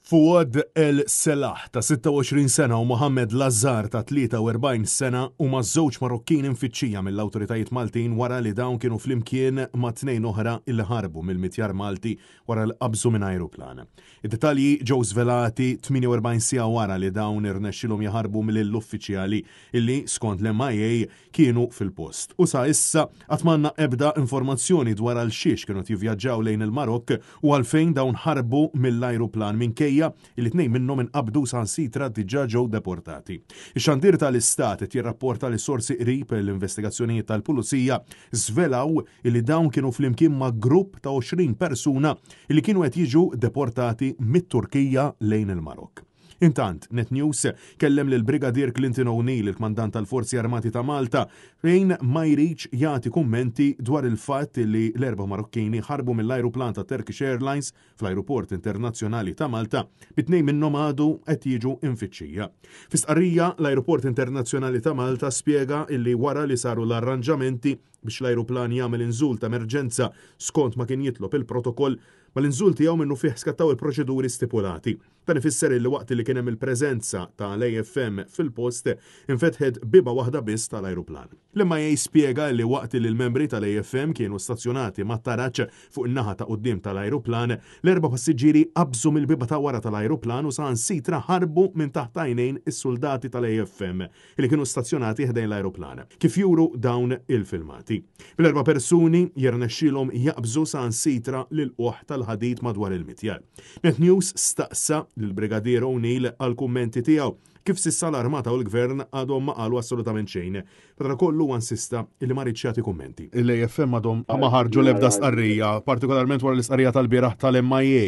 Fouad El Selah ta' 26 sena u Mohamed Lazar ta' 43 sena huma żewġ Marokkin imfittxija mill-awtoritajiet Maltin wara li dawn kienu flimkien ma' tnejn oħra illi ħarbu mill-mitjar Malti wara li qabżu minn ajruplan. Id-dettalji ġew żvelati 48 siegħa wara li dawn irnexxilhom jaħarbu mill-uffiċjali illi, skont l-MIA, kienu fil-post. U sa issa qatt m'għandna ebda informazzjoni dwar għal xiex kienu qed jivvjaġġaw lejn il-Marokk u għalfejn dawn ħarbu mill-ajruplan minkejja li tnejn minnhom inqabdu u saħansitra diġà ġew deportati. Ix-xandir tal-Istat qed jirrapporta li sorsi qrib l-investigazzjonijiet tal-Pulizija żvelaw li dawn kienu flimkien ma' grupp ta' 20 persuna li kienu qed jiġu deportati mit-Turkija lejn il-Marokk. Intant, Net News kellem lil Brigadier Clinton O'Neill, il-Kmandant tal-Forzi Armati ta' Malta, fejn ma jridx jagħti kummenti dwar il-fatt li l-erba' Marokkini ħarbu mill-ajruplan ta' Turkish Airlines fl-Ajruport Internazzjonali ta' Malta, bi tnejn minnhom għadu qed jiġu imfittxija. Fi stqarrija, l-Ajruport Internazzjonali ta' Malta spjega illi wara li saru l-arranġamenti biex l-ajruplan jagħmel inżul ta' emerġenza skont ma kien jitlob il-protokoll, mal-inżul tiegħu minnufih skattaw il-proċeduri stipulati. Dan ifisser illi waqt li kien hemm il-preżenza ta' l-AFM fil-post, infetħet bieba waħda biss tal-ajruplan. L-MIA spjega illi waqt li l-membri tal-AFM kienu stazzjonati mat-taraġ fuq in-naħa ta' quddiem tal-ajruplan, l-erba' passiġġieri qabżu mill-bieba ta' wara tal-ajruplan u saħansitra ħarbu minn taħt għajnejn is-suldati tal-AFM li kienu stazzjonati ħdejn l-ajruplan, kif juru dawn il-filmati. Bl-erba' persuni jirnexxielhom jaqbżu saħansitra l-ilqugħ tal-ħadid madwar il-mitjar. Net News staqsa lill-Brigadier O'Neill għall-kummenti tiegħu, kif s'issa l-Armata u l-Gvern għadhom ma qalu assolutament xejn. Madankollu huwa insista li ma riedx jagħti kummenti. L-AFM għadhom ma ħarġu l-ebda stqarrija, partikolarment wara l-istqarrija tal-bieraħ tal-MIA.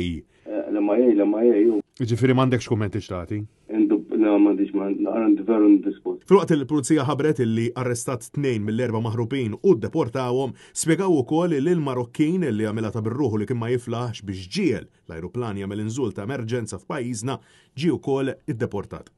L-MIA, l-MIA ju. Ġifieri m'għandekx kummenti x'tagħti? M'għandix ma naqra veru ndispost. Filwaqt li l-Pulizija ħabbret illi arrestat tnejn mill-erba' maħrubin u ddeportawhom, spjegaw ukoll li l-Marokkin li għamilha ta' bir-ruħu li kien ma jiflaħx biex ġiegħel l-ajruplan jagħmel inżul ta' emerġenza f'pajjiżna ġie wkoll iddeportat.